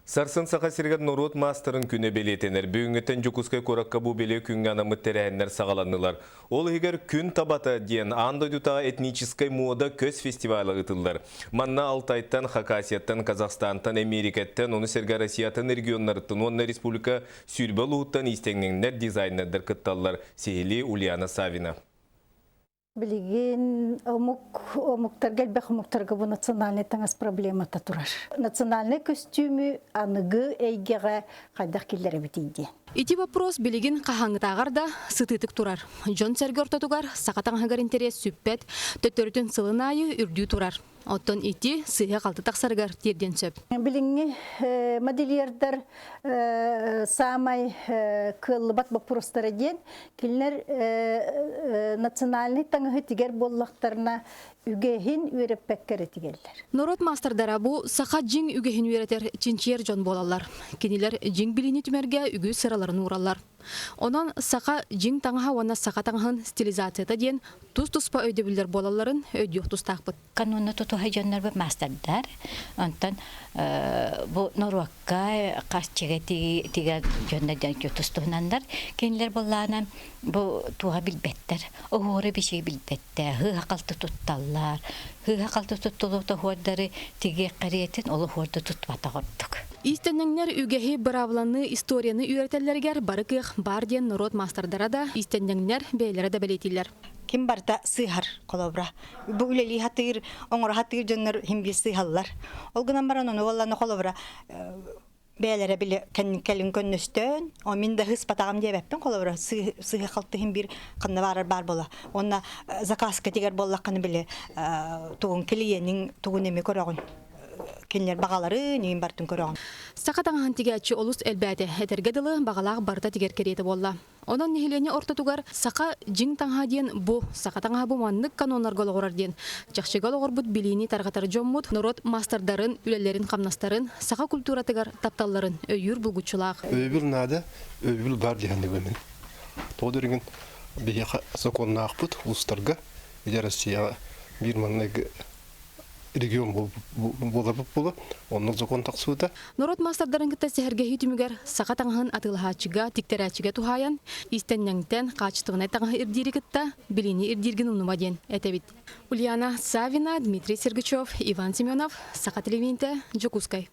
Сарсын Саха сиригэр норуот маастарын күнэ бэлиэтэнэр. Бүгүҥҥүттэн Дьокуускай куоракка бу бэлиэ күҥҥэ анаммыт тэрээһиннэр саҕаланнылар. Ол иһигэр Күн табата диэн аан дойдутааҕы этническэй муода көс фестивала ыытыллар. Манна Алтайтан, Хакасияттан, Казахстантан, Эмиэрикэттэн, ону сэргэ Россиятын регионнарыттан уонна республика 20 улууһуттан иистэнньэҥнэр, дизайнердар кытталлар. Сиһилии Ульяна Савина. Билигин омук омуктарга элбэх омуктарга бу национальный таҥас проблемата турар. Национальный көстүүмү аныгы эйгэҕэ хайдах киллэрэбитий диэн. Ити вопрос билигин хаһааҥҥытааҕар да сытыытык турар. Дьон-сэргэ ортотугар саха таҥаһыгар интэриэс сүппэт, төттөрүтүн сылын аайы үрдүү турар. Оттон ити сыыһа-халты тахсарыгар тиэрдиэн сөп. Билиҥҥи модельердар саамай кыаллыбат боппуруостара диэн кинилэр национальный таҥаһы тигэр буоллахтарына үгэһин үөрэппэккэ эрэ тигэллэр. Норуот маастардара бу саха дьиҥ үгэһин үөрэтэр чинчийэр дьон буолаллар. Кинилэр дьиҥ билиини түмэргэ үгүс сыраларын уураллар. Онон саха дьиҥ таҥаһа уонна саха таҥаһын стилизацията диэн тус-туспа өйдөбүллэр буолалларын өйдүөх тустаахпыт. Кануну тутуһа дьоннорбут маастардар. Онтон бу норуокка харчыга тигэ дьоннор тустуһунаннар. Кинилэр буоллаана бу туоха билбэттэр. Оһуору бичиги билбэттэр. Хыыһа-халты тутталлар. Хыыһа-халты туттулубут оһуордары тигиэх кэриэтин ол оһуорду тутпатах ордук. Иистэнньэҥнэр үгэһи, быраабыланы, историяны үөрэтэллэригэр бары кыах баар диэн норуот маастардара да, иистэнньэҥнэр бэйэлэрэ да бэлиэтииллэр. Ким барыта сыыһар, холобура. Бу үлэлии сатыыр, оҥоро сатыыр дьоннор иһин биир сыыһаллар. Ол гынан баран ону буоллаҕына холобура бэйэлэрэ били кэлин көннөстөөн, о мин да ыспатаҕым диэбэппин холобура сыыһа халтыһын биир ханна баарар баар буола. Уонна заказка тигэр буоллаххына били тугун клиениҥ тугун эми көрөҕүн. Кинилэр баҕаларын, иин бартын көрөҕүн. Саха таҥаһын тигээччи олус элбээтэ. Этэргэ дылы, баҕалаах барыта тигэр кэриэтэ буолла. Онон нэһилиэнньэ ортотугар саха дьиҥ таҥаһа диэн бу, саха таҥаһа бу маннык каноннарга олоҕурар диэн чахчыга олоҕурбут билиини тарҕатар дьоммут норуот маастардарын, үлэлэрин-хамнастарын, саха культуратыгар тапталларын өйүүр булгуччулаах. Өйөбүл наада, өйөбүл баар диэхэннибин мин. Тоҕо дириҥин биһиэхэ сокуоннаахпыт улуустарга, ити Россияҕа биир маҥнайгы регион буоларбыт буолуо, оннук закон тахсыбыта. Норуот маастардарын кытта сэһэргэһии түмүгэр саха таҥаһын атыылаһааччыга, тиктэрээччигэ туһаайан, иистэнньэҥтэн хаачыстыбаннай таҥаһы ирдиири кытта билиини ирдииргин умнума диэн этэбит. Ульяна Савина, Дмитрий Сергучев, Иван Семенов, Саха телевидениетэ, Дьокуускай.